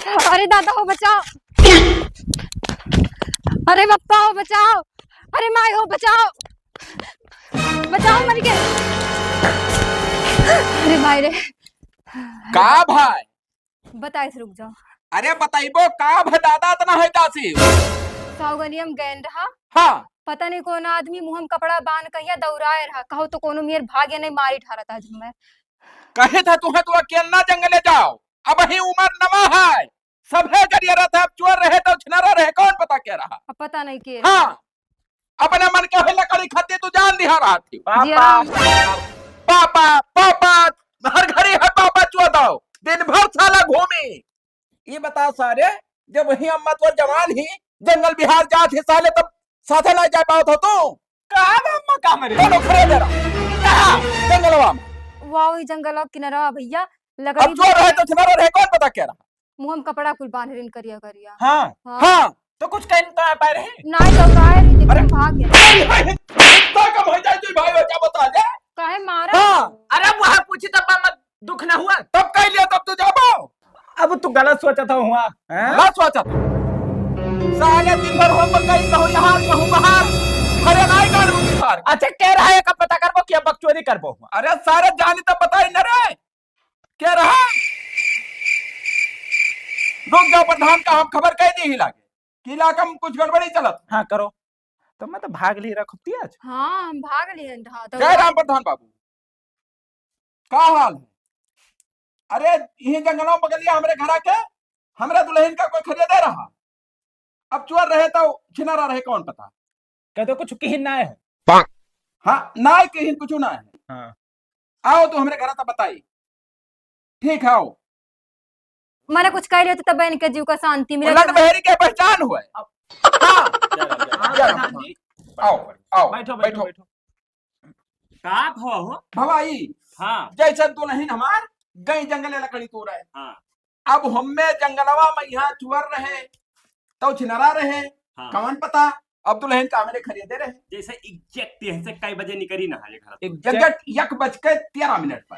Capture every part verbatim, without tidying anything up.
अरे दादा हो, बचाओ। अरे बप्पा हो, बचाओ। अरे माई हो, बचाओ। बचाओ, मर गए। अरे माई रे। का भाई? बताइस, रुक जाओ। अरे बताइबो का भदादा इतना है दासी? सौगनियम गैन रहा। हाँ। पता नहीं कौन आदमी मुँह में कपड़ा बांध कहिया दौड़ाए रहा। कहो तो कोनो मेर भाग्य नहीं मारी ठारत आज मैं। कहे था तुम्हें तो अकेला जंगले जाओ। अब ही उम्र नवा है। सभे जरिया रहता, अब चोर रहे तो छिनारा रहे, कौन पता क्या रहा? अब पता नहीं के हाँ। अपने मन के है लकड़ी खाती तू जान दिहा रहा थी। पापा। जिया। पापा, पापा, हर घड़ी है पापा चोदो। दिन भर साला घूमी। ये बताओ सारे, जब वही अम्मा तो जवान ही, जंगल बिहार जात ही साले, तब साथे ना जा पावत हो तू? कहाँ बे अम्मा, कहाँ मरे? चलो, खड़े दे रहा। कहाँ? जंगलवा में। वाह, ई जंगलवा किनारा भैया, लकड़ी अब चोर रहे तो छिनारा रहे, कौन पता क्या रहा? मुँह में कपड़ा कुल बांध रिन करिया करिया। हाँ। हाँ। हाँ। तो कुछ कह नहीं पाए रहे? ना ही दौड़ाए रही, लेकिन अरे। भाग गया। तो कम हो जाए तो भाई, क्या बता दे? काहे मारा? हाँ। अरे वह पूछी तब मत दुख ना हुआ। तब कह लिया, तब तो जाबो। अब तू गलत सोचत हो हुआ, हैं? गलत सोचत हो। साले दिन भर हम कहीं कहूँ यहाँ, कहूँ बाहर। अरे नाई गाड़ दूंगी सार। अच्छा, कह रहा है, कब पता करबो कि अब बकचोदी करबो हुआ? अरे सारे जानी तो पता ही न रे। क्या रहा? रुक जाओ प्रधान का हम खबर कह दी ही लागे कि इलाका में कुछ गड़बड़ी चलत। हाँ, करो। तो मैं तो भाग ली रखती आज। हाँ, हम भाग लिए, हाँ, तो जय राम प्रधान बाबू। का हाल है? अरे, यही जंगलों बगलिया हमरे घरा के, हमरे दुल्हन का कोई खरीदे रहा। अब चोर रहे तो छिनारा रहे, कौन पता। कह दो कुछ किहिन ना है। हाँ, ना किहिन कुछ ना है। हाँ। आओ तो हमरे घरा तो बताई। ठीक है, आओ। मने कुछ कह लेते तब इनके जीव का शांति मिले। उलट बहरी के पहचान हुआ है। हाँ। जय राम, जय राम। आओ, आओ, बैठो, बैठो, बैठो। बैठो। का भवा हो? भवाई। हाँ। जैसे दुल्हन हमार गई जंगले लकड़ी तोड़े। हाँ। अब हमें जंगलवा में यहाँ चुअर रहे, तो छिनरा रहे, हाँ। कवन पता, अब दुल्हन का हमरे खरीदे रहे। जैसे exact यहाँ से कई बजे निकली ना है घर से? Exact एक बज के तेरह मिनट पर।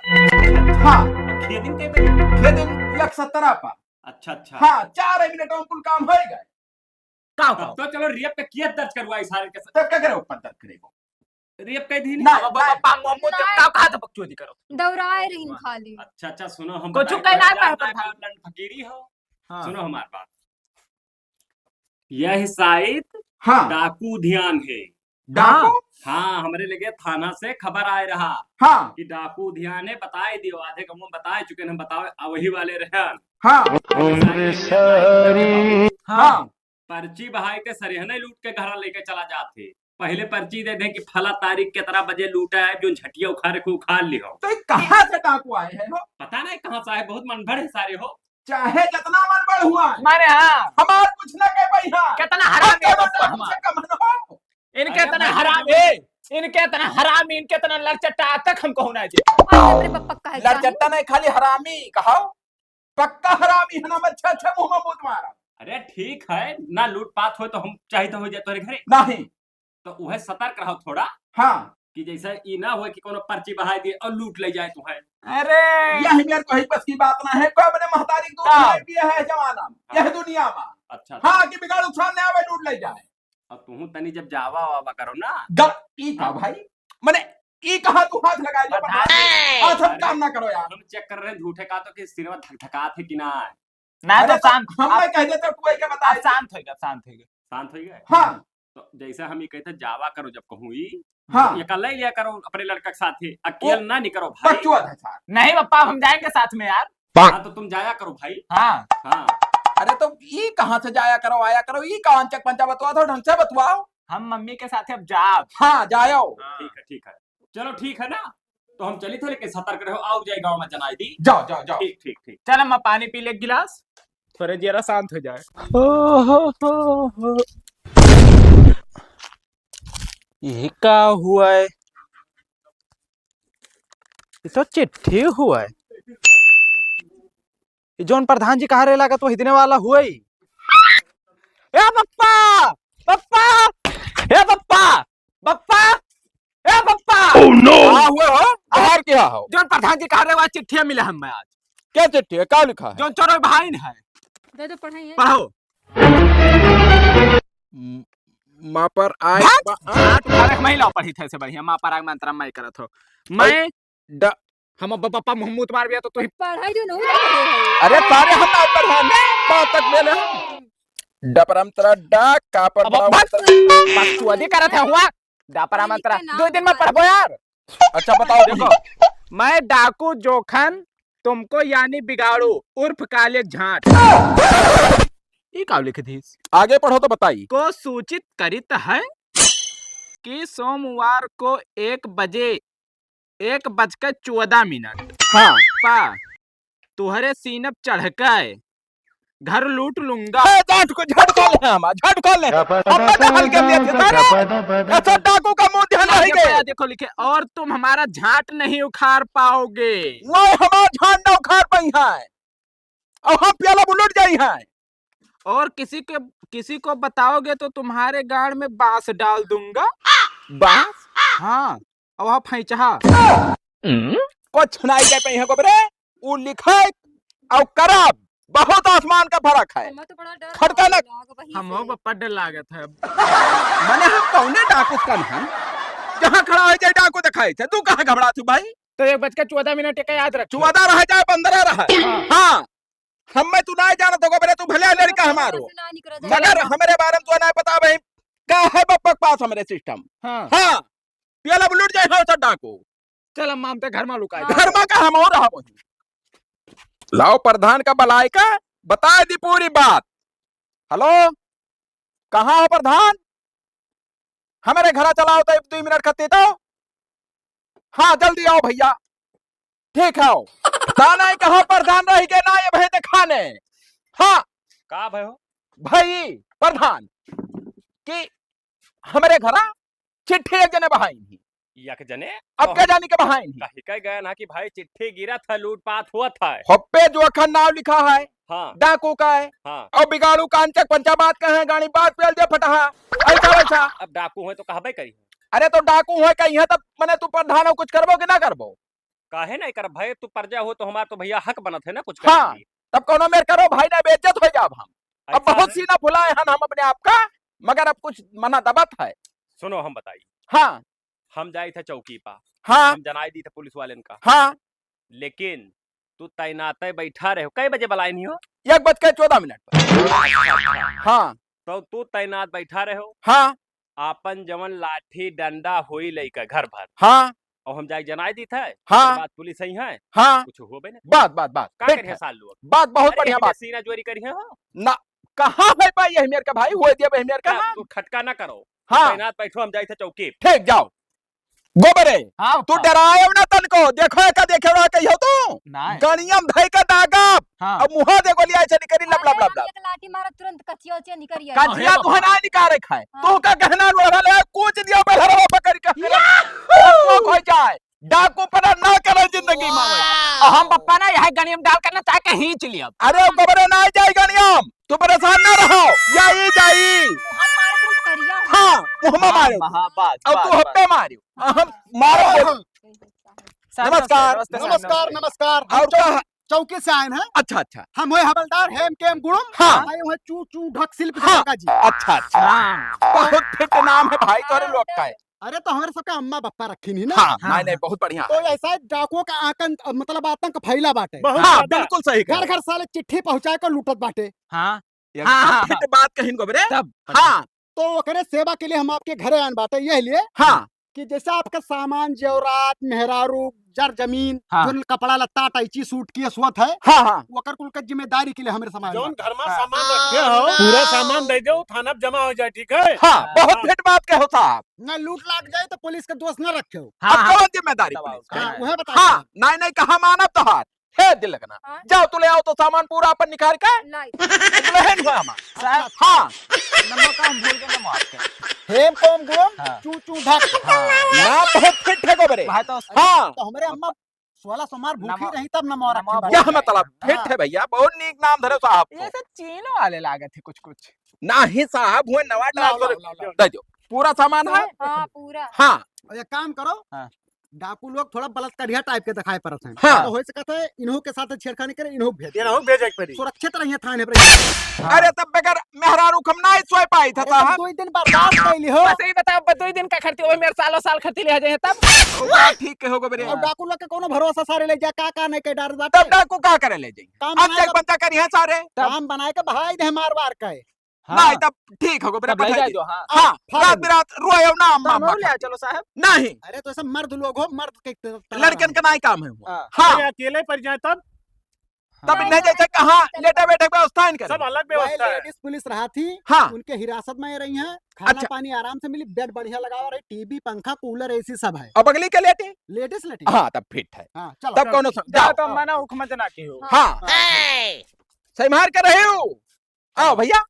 हाँ। खेदिन कई बजे? खेदिन एक सत्रह पर। अच्छा, अच्छा। हाँ, चार मिनट में कुल काम हो गए। का तब का? तो चलो rape का केस दर्ज करवाई सारे के साथ। तब का करे ऊपर दर्ज करेगो? Rape कह दी ना, नहीं। बाबा, ना। बाबा, मोमो ना। का कहा था बकचोदी करो? दौड़ाए रही खाली। अच्छा, अच्छा, सुनो, हम कुछ बताई, कहना है जान पर ना प्रधान। लंड फकीरी हो। हाँ। सुनो हमार बात। यह शायद हाँ। डाकू ध्यान है। डाकू? हाँ, हमरे लगे थाना से खबर आए रहा हाँ। कि डाकू ध्यान है, बताए दियो, आधे कम बताए चुके हैं, हम बताओ, आ वही वाले रहन। हाँ। हाँ। पर्ची बहाई के सरेहने लूट के घरा लेके चला जात है। पहिले पर्ची दे दे कि फला तारीख केतना बजे लूटा है, जो झटिया उखाड़े के उखाड़ लिहो। तो ये कहाँ से डाकू आए हैं हो? पता नहीं कहाँ से आए, बहुत मनभर है सारे हो। चाहे जितना मनभर हुआ है, मारे हाँ। हमार कुछ ना कह पाई हाँ। कितना हरामी है बप्पा हमार। कम न हो। इनके अरे इतना भाई, हरामी, इनके इतना हरामी, इनके इतना लड़चट्टा, आज तक हम कहूँ ना जे। अरे बाप रे, पप्पा कहे लड़चट्टा नहीं, खाली हरामी कहो। पक्का हरामी है ना, अच्छा अच्छा मुंह में मूत मारा। अरे ठीक है ना, लूटपाट होए तो हम चाही तो हो जाए तोरे घरे। नहीं। तो उहे सतर्क रहो थोड़ा। हाँ। कि जैसे ई ना होए कि कोनो पर्ची बहाई दिए और लूट ले जाए तुम्हें। अरे। यह मेरे कहीं बस की बात ना है, कोई अपने महतारी को हाँ। लूट लिया है जमाना में, हाँ। यह दुनिया में। अच्छा, अच्छा। हाँ, कि बिगाड़ू सामने आवे, लूट ले जाए। अब तुहूँ तनी जब जावा वावा करो ना। ग-, ई का हाँ। भाई? मने ई कहाँ तू हाथ लगा ले? प्रधान जी। हाथ हम अरे, काम ना करो यार। हम check कर रहे हैं झूठे का तो कि सिनेमा धकधकात है कि ना है। ना अरे तो तो शांत, हम आप, मैं कह देता कोई के बता आप दे। शांत होइगा, शांत होइगा। शांत होइगा? हाँ। तो जैसे हम ये कहते जावा करो जब कहूँ ई, हाँ। ये कर ले लिया करो अपने लड़का के साथ ही, अकेल ओ, ना निकरो भाई। बकचोद है सार। नहीं पप्पा, हम जाएंगे साथ में यार। हाँ, तो तुम जाया करो भाई। हाँ। हाँ। अरे तो ई कहाँ से जाया करो, आया करो, ई कौन चक पंचा बतवा दो, ढंग से बतवाओ। हम मम्मी के साथ अब जाब। हाँ, जाओ। हाँ। ठीक है, ठीक है। चलो ठीक है ना, तो हम चली थे, लेकिन सतर्क रहो, और जाए गाँव में जनाई दी। जाओ, जाओ, जाओ। ठीक, ठीक, ठीक। चल अम्मा, पानी पी ले एक गिलास, थोड़े जरा शांत हो जाए। ओ हो हो हो। ये का हुआ है? ये तो चिट्ठी हुआ है। ये जौन प्रधान जी कहा रहे लागत, वो हिदने वाला हुआ ही। ए पप्पा, पप्पा, ए पप्पा, पप्पा, ए पप्पा। Oh no! का हुआ हो? बाहर क्या हो? जौन प्रधान जी कहा रहे, वह चिट्ठिया मिला हम मैं आज। क्या चिट्ठी है? क्या लिखा है? जौन चोर भाई न है। दे दो, पढ़ाई है। पढ़ो। म-, माँ पर आए भाग! बा-, हाँ? झाट उखाड़े, मैं लाओ पढ़ी थे से बढ़िया। माँ पर आए मंत्र मैं करत हो। मैं ड-, हम अब पापा मुहम्मूत मार गया तो तू ही पढ़ाई जो नहीं रहे हो। अरे सारे हम ना पढ़ा, बात तक बोले हम। डपरम तरा डा, कापर अब बड़ा बस, उतर। बकचोदी करत है हुआ। डपरम तरा, के नाम दो दिन में बता। पढ़बो यार। अच्छा बताओ देखो, भाई। मैं डाकू जोखन तुमको यानी बिगाड़ू उर्फ काले झाट। ई का लिख दीस? आगे पढ़ो तो बताई। को सूचित करित है कि सोमवार को एक बजे, एक बज के चौदह मिनट हाँ। पा तुहरे सीनप चढ़ के घर लूट लूंगा। ए, झटको, झटको ले हम, झटको ले। हम बड़ा हल्के में लेते थे ना। ऐसा डाकू का मुंह ध्यान नहीं आगे दे। पाया देखो लिखे, और तुम हमारा झाट नहीं उखाड़ पाओगे। नहीं, हमारा झाट ना उखाड़ पाई है। और हम प्याला बुलट जाई है। और किसी के, किसी को बताओगे तो तुम्हारे गाड़ में बांस डाल दूंगा। बांस? हाँ, और वहाँ फैंचहा। कुछ नहीं कह पाई है गोबरे, उ लिखा है और करब, बहुत आसमान का फर्क है। हमें तो बड़ा डर खड़का लग ना। लाग वही हम से। हो बप्पा डर लागत है। मने हम कौने डाकू कन हम? जहाँ खड़ा है जाए डाकू दिखाई थे। तू कहाँ घबरा तू भाई? तो एक बज के चौदह मिनट के याद रख। चौदह रह जाए, पन्द्रह रह। हाँ। हाँ। हमें तू ना जानत होगा, बोले तू भले लड़का हमारो। ना निकरा जाए। मगर हमरे बारे में तू ना पता भाई, का है बप्पा के पास हमरे सिस्टम। हाँ। हाँ। प्याला बुलट जाए हो तो डाकू। चल अम्मा, हम तो घर में लुकाए। हाँ। घर में का हम और रहा वही। लाओ प्रधान का बलाय का, बताए दी पूरी बात। हेलो, कहाँ हो प्रधान? हमरे घरा चलाओ तो दुई मिनट खत्ती तो। हाँ, जल्दी आओ भैया। ठीक है, आओ। ताना ही कहाँ प्रधान रह गए ना ये भाई दिखाने। हाँ। का भयो? भाई प्रधान कि हमरे घरा चिट्ठी एक जने बहाइन ही। एक जने? अब तो के हम जानी के बहाइन ही। कही के गए ना कि भाई चिट्ठी गिरत है, लूटपाट होत है। हप्पे जो अखन नाव लिखा है, हाँ। डाकू का है। हाँ। और बिगाड़ू कांचक पंचा बात कहे, गाड़ी बात पेल दे फटाहा। ऐसा वैसा। अब डाकू है तो कहबे करी। अरे तो डाकू है कहीं है तब मने तू प्रधान हो कुछ करबो कि ना करबो? काहे नहीं करब भाई, तू परजा हो तो हमार तो भैया हक बनत है ना कुछ करे हाँ, के लिए। तब कौनो मेर करो भाई, ना बेइज्जत हो जाब हम। अब ऐसा बहुत है? सीना फुलाए हन हम अपने आप का, मगर अब कुछ मना दबत है। सुनो हम बताई। हाँ। हम जाई थे चौकी पा। हाँ। हम जनाई दी थे पुलिस वालेन का। हाँ। लेकिन तू तैनात बैठा रहे हो, कै बजे बुलाए नहीं हो? एक बज के चौदह मिनट पर। अच्छा, अच्छा। हाँ। तो तू तैनात बैठा रहे हो। हाँ। आपन जवन लाठी डंडा होई लइका घर भर। हाँ। और हम जाई जनाई दी थे। हाँ। ओकर बाद पुलिस आई है। हाँ। कुछ होबे नहीं। बात, बात, बात। का फिट करिए है। साल लोग? बात बहुत अरे, बढ़िया एहमे बात। सीना जोरी करिए हो? ना, कहाँ है भाई यही मेर का भाई? हुए दिया भाई मेर का का ना? तू खटका ना करो। हाँ। तैनात बैठो, हम जाई थे चौकी। ठीक, जाओ। गोबरे, हाँ, तू पप्पा। डरायो ना तनको, देखो एका देखे रहा कहियो तू। नाय। गणियम धई के दागब। हाँ। अब मुहा देखो लिया ऐसे निकरी लब, लब, अरे, लब, लब। एक लाठी मारा तुरंत कचिया उचिया निकरी आई। कचिया अरे तुहे बाबा। ना निकारे खाए। हाँ। तू का गहना लोढ़ा ले, कूच दिया बेलहरवा पकड़ के। या! तू खो जाए। डाकू पना ना करे जिंदगी में। वाह। और हम पप्पा ना यह गणियम डाल करना चाहे कहीं चलिए अब। अरे गोबरे ना जाए गणियम। तू परेशान ना रहो, जाई, जाई। मुँह मार तुम करिया हो। हाँ, मुँह में हाँ, मारो। हाँ, बस, अब तू बस, हप्पे बस। मारियो। हाँ। हम मारो। हाँ। सर, नमस्कार। नमस्कार, नमस्ते सर, नमस्कार, नमस्कार। नमस्कार। हम और चौ-, का है? चौकी से आए हैं। अच्छा, अच्छा। हम हुए हवलदार हेम केम गुड़ुम। हाँ। आए हुए चू चू ढक शिल्प हाँ। देवका जी। अच्छा, अच्छा। हाँ। बहुत फिट नाम है भाई, तोरे लोग का है। अरे, तो हमरे सबका अम्मा बप्पा रखी नहीं ना। हाँ, हाँ, नहीं, नहीं, हाँ। बहुत बढ़िया तो है। ऐसा है, डाकुओं का आकंत, मतलब, आतंक फैला बाटे। बहुत हाँ, ज्यादा। बिल्कुल सही कहा। घर घर साले चिट्ठी पहुंचा के लूटत बाटे। हाँ। एकदम हाँ, हाँ, फिट हाँ। बात कहिन गोबरे। तब। हाँ। तो ओकरे सेवा के लिए हम आपके घरे आन बाटे, यह लिए हाँ। कि जैसे आपका सामान, जेवरात, मेहरारू, जर जमीन, हाँ। जोन कपड़ा लत्ता, अटैची, सूट की असुवत है, हाँ, हाँ। ओकर कुल का जिम्मेदारी के लिए हमरे समाज जौन में। घर में हाँ। सामान रखे हो, पूरा सामान दे दो, थाना पे जमा हो जाए, ठीक है? हाँ, हाँ। बहुत हाँ। फिट बात कहो साहब। ना लूट लाग जाए तो पुलिस का दोष ना रखे हो। हाँ, अब हाँ। कौन जिम्मेदारी दबाओ, पुलिस का? हाँ, हाँ। वह बताइए। हाँ, नहीं, नहीं, कहाँ मानब तोहार? हे दिल लगना। हाँ। जाओ, तू ले आओ तो सामान पूरा अपन निकाल के। लाई। इतना है नहीं हमार। साहब, हाँ। नमो का हम भूल गए, नमो आपके। हेम कोम गुम, हाँ। चू चू ढक। हाँ। ना बहुत फिट है गोबरे। भाई तो हाँ। तो हमरे अम्मा सोलह सोमवार भूखी नमो, रही तब नमो रखी नमो बाटी। क्या मतलब? फिट हाँ। है भैया, बहुत नीक नाम धरे साहब को। ये सब चीन वाले लागत है कुछ कुछ। ना ही साहब हुए नवा लाओ, डाल लाओ, लाओ, लाओ। दे दो। पूरा सामान है? हाँ, पूरा। हाँ। और एक काम करो, हाँ। डाकू लोग थोड़ा बलात्कारिया type के दिखाई पड़त हैं। हाँ। तो हो सकत है, इन्हों के साथ छेड़खानी करे, इन्हों भेज। इन्हों भेजे के पड़ी। सुरक्षित रहिए थाने पर। हाँ। अरे, तब बगैर मेहरारू के हम नाहीं सोए पाई था, अरे, साहब। तब दो दिन बर्दाश्त कर ली हो। बस यही बताओ, अब दो दिन का खर्ची, वो मेरे सालों साल खर्ची ले जाए तब। वो बात ठीक कहो, गोबरे। और डाकू लोग के कोनो भरोसा, सारे ले जा, का, का नहीं कह डार बात तब है। डाकू का करे ले जाए? काम अब बनाए चेक का बंदा करी है सारे। काम बनाए के बहाई दे मार वार के। हाँ। नहीं, तब ठीक हो, गोबरे तब ले पठाई जाए दी। दो, हाँ। हाँ, हाँ, रात बिरात रोए ना, अम्मा, तब अम्मा ले खा। चलो साहब। नहीं। अरे, तो ऐसा मर्द लोग हो, मर्द के त-, तरह लड़कन रहे। का नाहीं काम है वो। हाँ। हाँ। अरे, अकेले पर जाए तब? तब हाँ। इन्हें जैसे कहाँ लेटे बैठे के व्यवस्था नहीं करे। सब अलग भाई, व्यवस्था है। लेडीज पुलिस रहा थी, हाँ। उनके हिरासत में रही हैं, खाना अच्छा। पानी आराम से मिली, बेड बढ़िया लगावा रही, टीवी, पंखा, कूलर, एसी सब है। अब अगली के लेटी? लेडीज लेटी। हाँ, तब फिट है। हाँ, चलो। तब चलो। कौनो सम-, जाओ, जाओ। तो मना हुक्म जना की हो। हाँ। हाँ। सही मार के रहे हो। आओ भैया।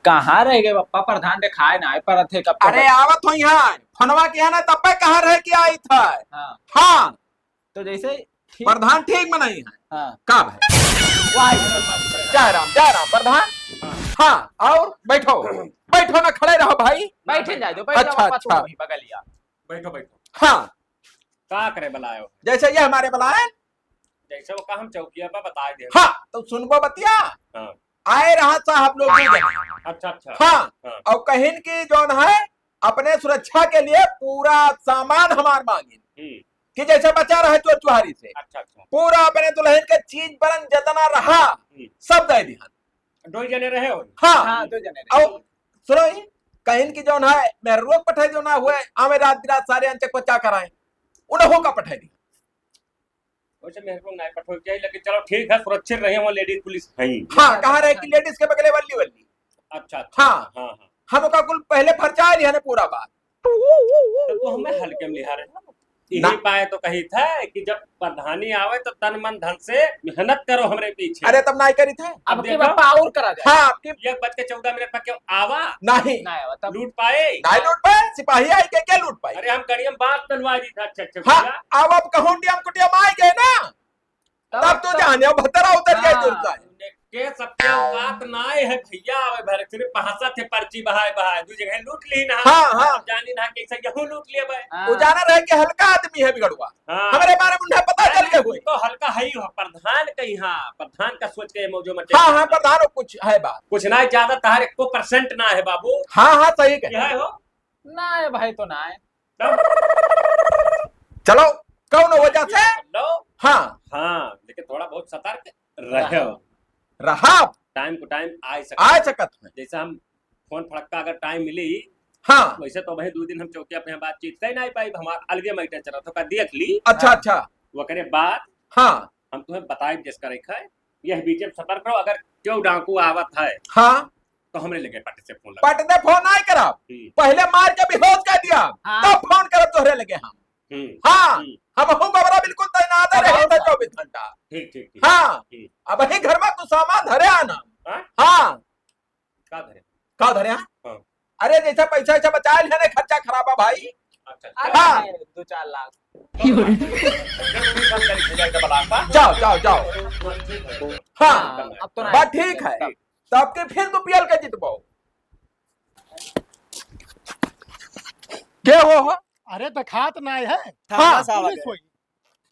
कहाँ रह गए बप्पा, प्रधान देखाए ना आए परत है कब अरे तक? आवत हो यहाँ, फोनवा किया ना तब पे कहाँ रह के आई था। हाँ। हाँ। तो जैसे ठीक प्रधान ठीक में नहीं है। हाँ। का भाई? वाह, जय राम, जय राम प्रधान। हाँ, और बैठो, बैठो ना, खड़े रहो भाई। बैठे जाए दो, बैठ जाओ, अच्छा, बप्पा, तू अच्छा। वहीं बगलिया। बैठो, बैठो। हाँ। का करे बुलायो? जैसे ये हमारे बुलाए। जैसे वो का हम चौकिया पर बता दे। हाँ, तो सुनबो बतिया। हाँ। आए रहा साहब लोग दू जने। अच्छा, अच्छा। हाँ, हाँ। और कहिन कि जौन है अपने सुरक्षा के लिए पूरा सामान हमार मांगिन। हम्म। कि जैसे बचा रहे चोर चुहारी से। अच्छा, अच्छा। पूरा अपने दुल्हन के चीज बरन जितना रहा, हम्म। सब दे दिहन। दो ही जने रहे हो? हाँ। हाँ, दो जने रहे। और सुनो ही, कहिन कि जौन है, मेहरुओ के पठाई दो ना हुए, आवे रात बिरात सारे अंचक बच्चा कराए। उन्हों का पठाई दी। वैसे मेहरुओ ना पठो के चाहिए, लेकिन चलो ठीक है, सुरक्षित रहिए, वहाँ लेडीज पुलिस है ही। हाँ, कहा रहे कि लेडीज के बगले वाली वाली। अच्छा, अच्छा। हाँ। हाँ, हाँ। हम ओका कुल पहले फरचा लिया ने पूरा बात। तो तू हमें हल्के में लिहा रहे। यही ना। पाए तो कही था कि जब प्रधानी आवे तो तन मन धन से मेहनत करो हमरे पीछे। अरे तब नाई करी थे। अब अब की देखो। बापा और करा जाए। हाँ, अब की ये बज के चौदह मिनट पर क्यों आवा? नहीं। ना आवा तब। लूट पाए? नाई लूट पाए, सिपाही आई के, के लूट पाए? अरे हम गड़ियम बात तलवा दी था, अच्छा, अच्छा, हाँ, भैया। अब, अब कहूँ टियम कुटियम आ गए ना, तब तब तो तो जाने, अब भतरा उतर जाए, हाँ। दूर जाए। के सबके औकात नाय है भैया, अबे भर सिर्फ पहासा थे पर्ची बहाए बहाए, दू जगह लूट ली ना। हाँ, हाँ। अब जानी ना कैसे गेहूं लूट लिए बे। हाँ। वो जाना रहे कि हल्का आदमी है बिगड़ुआ। हाँ। हमरे बारे में उन्हें पता अरे चल गए हुए। तो हल्का है ही हो, प्रधान का ही, हाँ, प्रधान का सोच के ये मौजो मचे। हाँ, हाँ, प्रधान कुछ है बात। कुछ ना, ज्यादा तार एको percent ना है बाबू। हाँ, हाँ, सही कहे। क्या है हो? ना है भाई, तो ना है। तब? चलो, कौन वजह से? लो। हाँ। हाँ, लेकिन थोड़ा बहुत सतर्क रहो। रहा। Time को time आ सकत आ है। सकत है। जैसे हम फोन फड़क्का अगर time मिली, हाँ। वैसे तो भाई दो दिन हम चौकिया पे हैं, बातचीत कहीं ना पाई, हमार अलगे matter चलत हो, का देख ली। अच्छा, हाँ। अच्छा। ओकरे बाद हाँ। हम तुम्हें बताइब जिसका रखा है, यह बीच में सतर्क रहो, अगर क्यों डाकू आवत है, हाँ। तो हमरे लगे पट से फोन लगा। पट दे फोन नहीं करब। हम्म। पहले मार के बेहोश कर दिया, हाँ। तब फोन करब तोहरे लगे हम। हम्म। हाँ, हम्म। हम हूँ बबरा बिल्कुल तैनात अब रहे आओ थे साहब। चौबीस घंटा। ठीक, ठीक, ठीक। हाँ, ठीक। अब ही घर में कुछ सामान धरे आना। हाँ? हाँ। का धरे? का धरे, हाँ? हाँ। अरे जैसा पैसा वैसा बचा लिया ने, खर्चा खराबा भाई। अच्छा, अच्छा। अरे हाँ। दो चार लाख। जाओ, जाओ, जाओ। हाँ, हाँ, अब तो ना बात है। ठीक है। तब। तो आपके फिर तो पियल के जितबो। के हो, हो? अरे, देखात नाय है। हाँ। थाना साहब आ पुलिस गए। होई।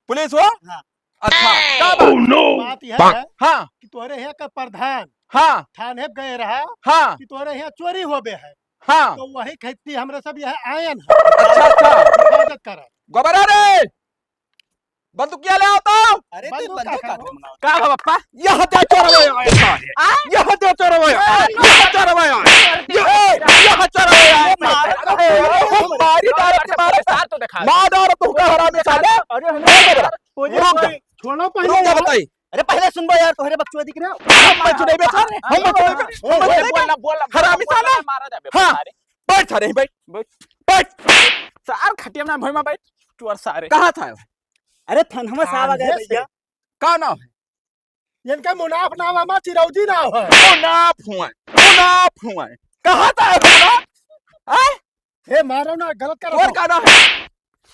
पुलिस हो? हाँ। अच्छा, का बात? Oh, no! बात यह है हाँ। कि तोरे यहाँ का प्रधान हाँ। थाने गए रहा हाँ। कि तोरे यहाँ चोरी होबे है। हाँ। तो वही खेती हमरे सब यहाँ आयन है। अच्छा, अच्छा। हिफाजत करा। गोबरा रे, बंदूकिया ले आओ तो। अरे, तू बंदूक बंदूक का का करो? का है बप्पा? यह दे चोरवे आए सारे। आ? यह दे चोरवे आए। आ, यह चोरवे आए। ये, यह चोरवे आए। मार, अरे, मारी डाल के मार। सार तो दिखा। मार डाल तू का हरामी साले। अरे, हम रुक जा। छोड़ो पहले रुक जा यार। बताई। अरे, पहले सुनबो यार, तोहरे बकचोदी के ना। हम मत सुनेबे सारे। हम मत सुनेबे। हम मत सुनेबे। बोल ना, बोल ना, हरामी बोल ना, साले। मारा जाबे हाँ। सारे। बैठ सारे, बैठ। बैठ। बैठ। सार खटिया में ना भोई में बैठ। चोर सारे। कहाँ था? अरे, थनवा साहब आ गए भैया। का नाम है? इनका मुनाफ नाम है, हमार चिरौजी नाम है। मुनाफ हुआ, मुनाफ हुआ। कहाँ था है मुनाफ? आय? हे, मारो ना, गलत कर और रहा। का नाम है?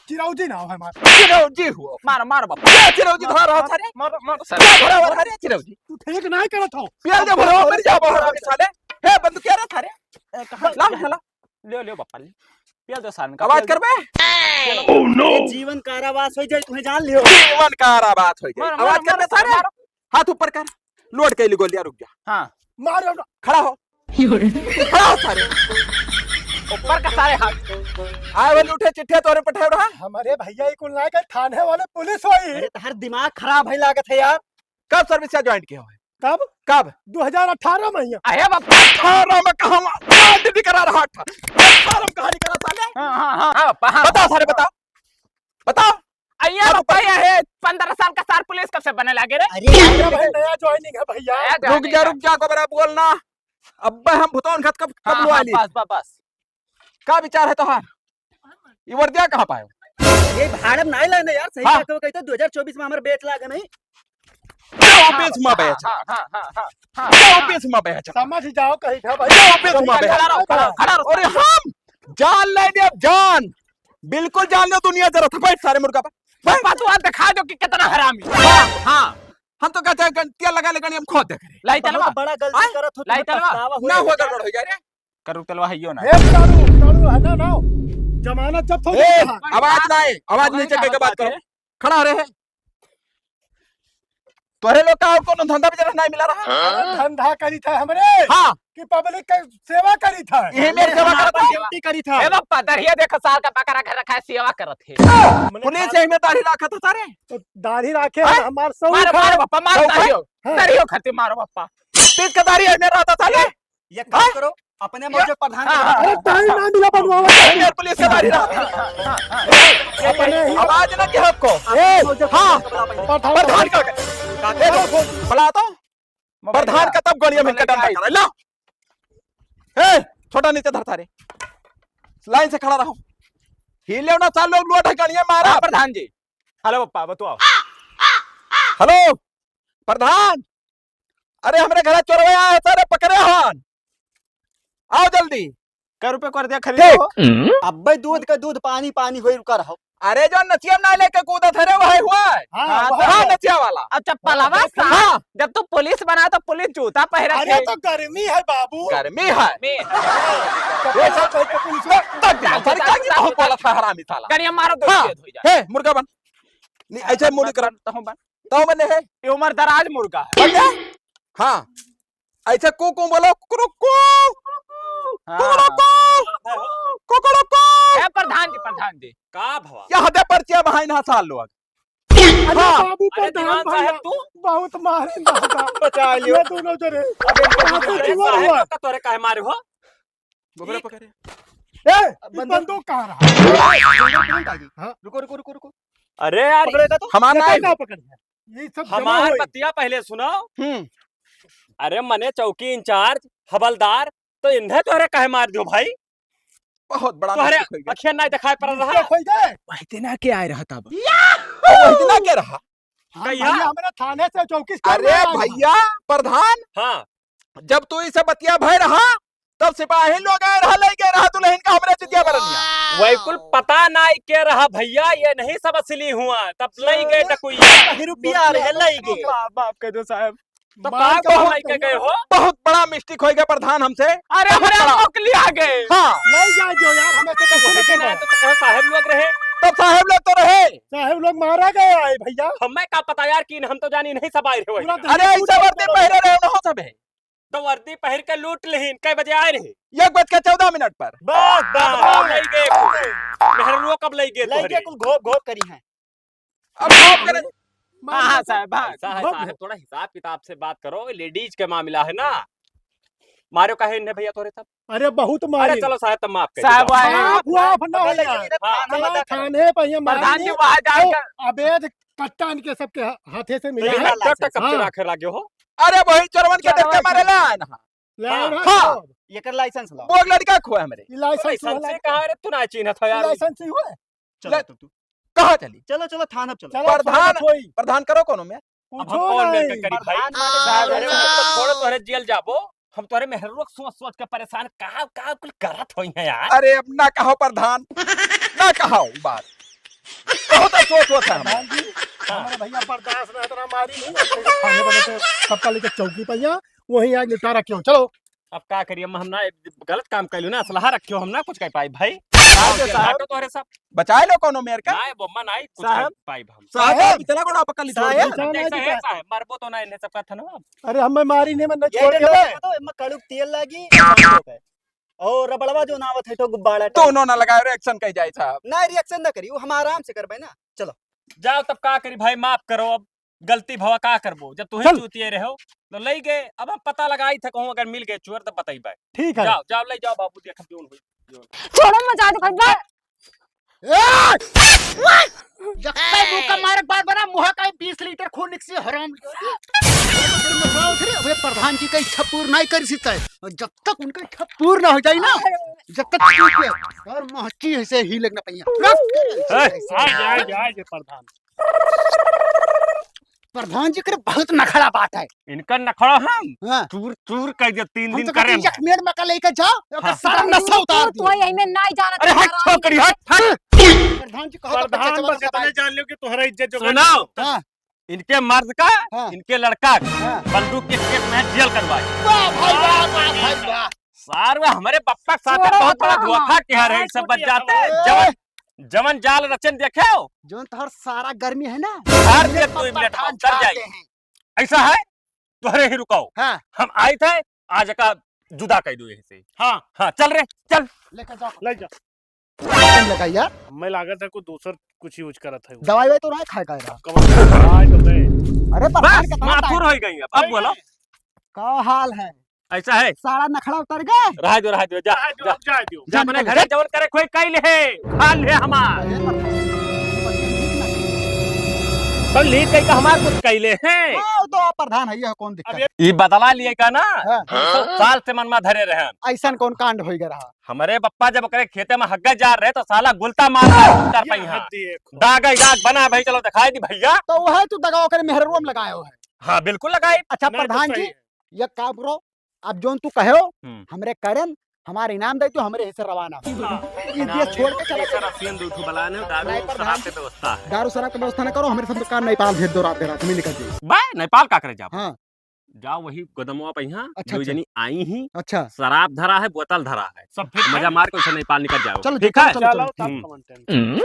चिरौजी नाम है हमार। चिरौजी हुआ। मारो, मारो बाबा। क्या चिरौजी धरा रहा था रे? मारो, मारो, क्या धरा हुआ था रे चिरौजी? तू ठीक नहीं करत हो। पिया दे भरो, मर जा बाहर अभी साले। हे, बंदूक क्या रहा था रे? ए, कहाँ ला, ला, ला। लियो, लियो बप्पा, लियो। पियल दो सारन का, आवाज पियल दो। करबे? पियल दो। Oh no! ये जीवन कारावास होइ जाए, तुम्हें जान लियो। जीवन कारावास होइ जाए। मारो, आवाज मारो, करबे मारो, सारे? मारो। हाथ ऊपर कर। लोड कैली गोलियां, रुक जा। हाँ। मारो ना। खड़ा हो। खड़ा हो सारे। ऊपर का सारे हाथ। आए वाले उठे चिट्ठे तोरे पठाए रहा। हमरे भैया ई कुल ना के थाने वाले पुलिस होई। अरे, तोहार दिमाग खराब है लागत है यार। कब service से join किया है? कब? कब? दो हज़ार अठारह में ही। अरे बाप। अठारह में कहाँ मा-, join नहीं करा रहा था। अठारह में कहाँ नहीं करा साले? हाँ, हाँ, हाँ, हाँ, हाँ। बताओ सारे, बताओ। बताओ। अइया हाँ, बताओ। बताइए, हे, पन्द्रह साल का सार पुलिस कब से बने लागे रे? अरे, अरे भाई, नया joining है भैया। नया joining रुक जा, है। रुक जा, गोबरा बोल ना। अब्बे हम भुतौन खत कब, कब हाँ, लुआ हाँ, ली? बस, बस, बस। का विचार है तोहार? ई वर्दिया कहाँ पायो? ये भाड़म नाई लेने यार, सही हाँ। बात हो कही तो दो हज़ार चउबीस में हमर batch लागे नहीं। चउबीस में batch। हाँ, हाँ, हाँ, हाँ, हाँ, चउबीस में batch। समझ जाओ कही था भाई। चउबीस में batch। खड़ा रहो, खड़ा रहो, खड़ा रहो। अरे हम जान लेने अब जान। बिल्कुल जान लो दुनिया जरा था। बैठ सारे मुर्गा पर। बैठ। पापा तू आज दिखा दो कि कितना हरामी। हाँ, हाँ। हम तो कहते हैं गन-, तेल लगा ले गन, हम खुद देख रहे। लाई तलवा। बहुत बड़ा गलती आय? करत हो, लाई तुम्हें तलवा। पछतावा ना होई हुआ बेटा। गड़बड़ हो जाए रे। करू तलवा है यो ना। ए, तारू, तारू, है ना, ना। जमानत जब्त हो ए, गया। आवाज ना आए, आवाज नीचे करके बात करो। खड़ा रहे। तोहरे लोग का और कोनो धंधा बिजनेस नहीं मिला रहा? अरे धंधा करी था हमरे। हाँ। कि public के सेवा करी था। यही मेरे सेवा करता है। Duty करी था। ए बाप्पा, दरिया देखो सार का बकरा घर रखा है, सेवा करत है। पुलिस यही में दाढ़ी राखा था सारे। तो दाढ़ी राखे हैं? हमार सौ मारो, मारो बाप्पा, मारो, सौ दाढ़ी हो। हाँ। दाढ़ी हो खातिर मारो बाप्पा। तीस का दाढ़ी है मेरा था सारे। ये काम हाँ? करो, अपने हाँ, मौजे प्रधान हाँ, के हाँ, अरे, time ना मिला बनवावा। अरे, पुलिस के बारी ना। हाँ, हाँ, हाँ। अपने ही आवाज ना के आपको। ए, हाँ, प्रधान प्रधान का। का, ए, बुला तो। प्रधान का तब गलिया में मोबाइल कटन आई। लगा। ला। ए, छोटा नीचे धरता रे। Line से खड़ा रहो। हिले ना चार लोग लोट है गलिया मारा। हाँ, प्रधान जी। Hello पप्पा, बताओ। Hello, प्रधान। अरे, हमरे घरे चोरवा आया है, सारे पकड़े हन। आओ जल्दी। कै रुपये कर दिया खरीदो? ठीक। अब्बे दूध का दूध पानी पानी होई रुका रहो। अरे, जो नचिया में ना लेके कूदत है रे, वही हुआ है। हाँ, हाँ, वही हाँ, है। नचिया वाला। अब चप्पल आवा हाँ। साहब, जब तू पुलिस बना तो पुलिस जूता पहरे अरे, थे। तो गर्मी है बाबू। गर्मी है। गर्मी है। ये सब चप्पल पहन के पुलिस में तक दिला, सर, क्या गिरा हो बोला था हरामी साला। गाड़ियाँ मारो, दो हाँ। छेद हो जाए। हे, मुर्गा बन। नहीं, ऐसे मुर्गा मुड़ी कर। बन, तो हम बन। तो मने है। ये उम्र दराज मुर्गा है। बन जा। हाँ। ऐसे कू कू बोलो, कुकुरुकू। हाँ। कुकुरुकू। कुकुरुकू। ए प्रधान जी, प्रधान जी। का भवा? यहाँ दे पर्चिया बहाई ना साल लोग। अरे हाँ। बाबू अरे प्रधान दीवान भैया, साहब तू? बहुत मारे दादा। बचा लियो। ये दोनों जने। अबे इनको बहुत बुझा रहे जुआ साहब हुआ। का तोरे काहे मारे हो? गोबरा ई पकड़े। ए, ई बंदूक। बंदूक कहाँ रहा? बंदूक तुरंत आ गई। हाँ। रुको, रुको, रुको, रुको। अरे यार, पकड़ेगा तो? हमार ये ना का है। का पकड़ है? ये सब जमा हमार होई। बतिया पहले सुनो। हम्म। अरे मने चौकी इंचार्ज, हवलदार, तो इन्हें तोहरे काहे मार दियो भाई? बहुत बड़ा तोहरे mistake हो गया। अखियाँ ना दिखाई पड़ रहा। Mistake हो गए। वही दिन आके आए रहा था अब। ओ, वही दिन आके रहा। हाँ, कहिया? भैया, हमरे थाने से चौकी से अरे आया था। भैया, प्रधान, हाँ। जब तू इसे बतिया भय रहा, तब सिपाही लोग आए रहा, ले गए रहा दुल्हन का हमरे चुतिया बरनिया। वही कुल पता नहीं के रहा भैया, ये नहीं सब असली हुआ, तब ले गए डकुइया। वही रुपया रहे, ले गए। माफ, माफ कर दो साहब। तो मार का के कहो मार लेके के गए हो? बहुत बड़ा mistake हो गया प्रधान हमसे। अरे, बहुत हमरे बड़ा। लोग लिया गए। हाँ। ले जा जो यार, हमें तो कुछ नहीं लेकिन कहना। आए तो, तो कहो साहब लोग रहे। तब साहब लोग तो रहे। साहब लोग मारा गया है भैया। हमें का पता यार कि हम तो जानी नहीं सब आए रहे वही। पूरा अरे, दिल्ली ऐसा पूरा वर्दी पहरे रहे हो सब है। तो वर्दी पहर के लूट लेहिन, कै बजे आए रहे? एक बज के चौदह मिनट पर। बस, बस, बस। ले गए कुल। मेहररुओ कब ले गए ले तोहरे? गए कुल घोप घोप करी हैं। अब घोप करे। हाँ, हाँ, साहब, हाँ। ऐसा है, घोप साहब, घोप। थोड़ा हिसाब किताब से बात करो, ladies के मामला है ना। मारो काहे इन्हें भैया तोरे तब? अरे बहुत अरे मारी। चलो साहब, तब माफ कर साहब, दो। आए। माफ वाफ ना हो यार। हाँ। चला थाने पे ये मारी प्रधान जी, नहीं। वहाँ जाओ। अबे कट्टा इनके सबके हा-, हाथे से तो मिला ये है। कब तक कब से हाँ। रखे लागे हो? अरे वही चोरवन के देख के मारे ला है ना। ले आओ ना हाँ। चलो। एकर license लाओ। वो लड़का खोए हमरे। ये license license वाला से कहाँ रे? तू ना चिन्हत हो यार। License ही हुआ है। चलो ले। तू, तू। कहाँ चली? चलो, चलो, थाना चलो। चलो, प्रधान, थाना कोई। प्रधान करो कोनो में। अब हम पूछो कौन नहीं। मेल पे करी भाई? प्रधान माने साहब, साहब। अरे, हम तो छोड़ो, तोहरे जेल जाबो। हम तोहरे मेहरुआ सोच, सोच के परेशान। का, का कुल करत होई है यार? अरे, अब ना कहो प्रधान, ना कहो बात। बहुत सोच, सोच है हम। प्रधान जी, हाँ। हमारे भैया बर्दाश्त ना इतना मारी नहीं। थाने वाले से सबका लेके चौकी पे यहाँ, वहीं आज निपटारा क्यों? चलो। अब का करिए, हम, हम ना गलत काम कइलू ना, असलहा रखियो, हम ना कुछ कह पाई भाई। साहब, साहब। हटो तोहरे सब। बचाए लो कोनो मेर का। नाहीं, बम्मा नाहीं, कुछ साहब। कह पाई हम। साहब, साहब। इतना बड़ा पकड़ ली साहब। छोड़ दे। जैसे है साहब, मरबो तो ना इन्हें सबका था ना। अरे हम मारी नहीं, मन ये छोड़ दे दे। तो इम्मा कड़ुक तेल लागी। और रबड़वा जो ना आवत है तो गुब्बारा तो टाइप। उन्होंने लगाए रे, action कही जाए साहब। ना reaction ना करी, वो हम आराम से करबे ना। चलो। जाओ तब का करी भाई, माफ करो, अब गलती भवा का करबो, जब तुही चल। चूतिए रहो तो लई गए। अब हम पता लगाई थे कहूँ अगर मिल गए चोर तो बताई बाय। ठीक है। जाओ, जाओ, लई जाओ बाबू, देख हम जोन होई। छोड़ो, मजा आ, ए! जब तक मुंह का मारक बात बना, मुंह का बीस लीटर खून निकसी, हराम। अबे प्रधान जी का इच्छा पूर्ण नहीं कर सकता है, और जब तक उनका इच्छा पूर्ण हो जाए ना, जब तक ठीक है, और महची ऐसे ही लगना पहिया। ए, आ जा, आ जा, आ जा, प्रधान। प्रधान जी करे बहुत नखड़ा बात है। इनका नखड़ा हम हाँ। चूर चूर कर दे, तीन हम दिन तो करे कहते हैं, हम। एक मिनट में का लेके जाओ, ओकर हाँ। सारा नशा उतार तू दियो। तो यही में नहीं जाना अरे हट तुम्हारा। छोकरी, हट, हट। प्रधान जी कहो तो प्रधान बच्चा बस बच्चा इतने भाई। जान लियो कि तुम्हारा इज्जत जो सुनो। हाँ। इनके मर्द का, हाँ। इनके लड़का का हाँ। बंदूक के खेप में जेल करवाए। वाह भाई, वाह, वाह भाई, वाह। सार, वो हमारे पप्पा के साथ छोड़ो बहुत बड़ा हटाओ। धोखा किया रहे, सब बच जाते। ए! जवन, जवन जाल रचन देखे हो? जवन तोहर सारा गर्मी है ना, हार ये दिया, दो पप्पा मिनट में धान उतर जाए। छाटते हैं। ऐसा है, तोहरे ही रुकाओ। हाँ। हम आए थे, आज का जुदा कर दो यहीं से। हाँ। हाँ, चल रे, चल। लेकर जाओ। ले जा। कौन लगा यार? हमें लागत है कोई दूसर कुछ use करत है वो। दवाई वाई तो ना खाए का रहा। कौन दवाई तो दे। अरे प्रधान बस, कितना माथुर टाइम हो गई अब। अब बोलो। का हाल है? ऐसा है? सारा नखड़ा उतर गए? रहा दो, रहा दो, जा, रहा दो, जा। जा दो। जा अपने घरे जवन करे कोई कई ले है, खा ले हमार। अरे प्रधान, तो लीड कई का हमार कुछ कई ले हैं। हाँ, वो तो आप प्रधान है, यह कौन दिक्कत अब है? ये बदला लिए का ना? हाँ। साल से मन में धरे रहे। ऐसा कौन कांड हो गया रहा? हमरे पप्पा जब ओकरे खेते में हग्गा जा रहे तो साला गुलता मार मार उतर ये पई हाँ। हद देखो। दाग ही दाग बना भाई, चलो दिखाई दी भैया। तो वह तू दगा ओकरे मेहररुआ में लगायो है। हाँ, बिल्कुल लगाई। अच्छा, नहीं, तो प्रधान सही जी, है। ये काम करो, अब जोन तू कहे हो, हम्म। हमरे करन, हमारे इनाम दे दो, हमरे हिस्से रवाना हो। हाँ। ये इनाम देश छोड़ के चला पैसा जाओ। रसियन दो ठो बलान है, दारू नहीं, प्रधान शराब जी, के व्यवस्था है। दारू शराब के व्यवस्था ना करो, हमरे सब दुकान नेपाल भेज दो, रात दे रात में निकल जाओ। बा, नेपाल का करे जाब? हाँ। जाओ वही गोदमवा पे यहाँ, अच्छा, दो अच्छा। जनी आई ही, अच्छा। शराब धरा है, बोतल धरा है। सब फिट मजा है? मार के उसे नेपाल निकल जाओ। चलो, ठीक चलो, है? चलो, चलो, चलो। हम्म। हम्म।